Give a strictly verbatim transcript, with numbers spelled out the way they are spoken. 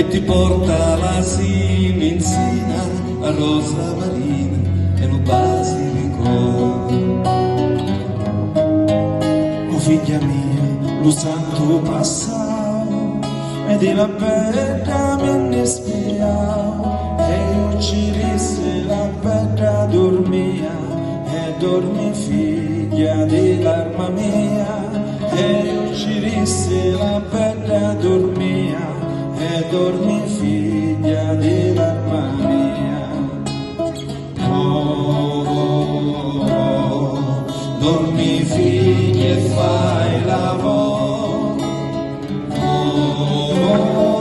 E ti porta la siminzina, la rosa marina e lu basilico. O figghia mia, lu santu passau e di la bedda mi nni spiau, e iu ci rissi la bedda durmia, e dormi figghia di l'arma mia, e iu ci rissi la bedda durmia, e dormi figghia di l'arma mia. Oh, oh, oh, dormi figghia e fai l'amor. Oh, oh, oh,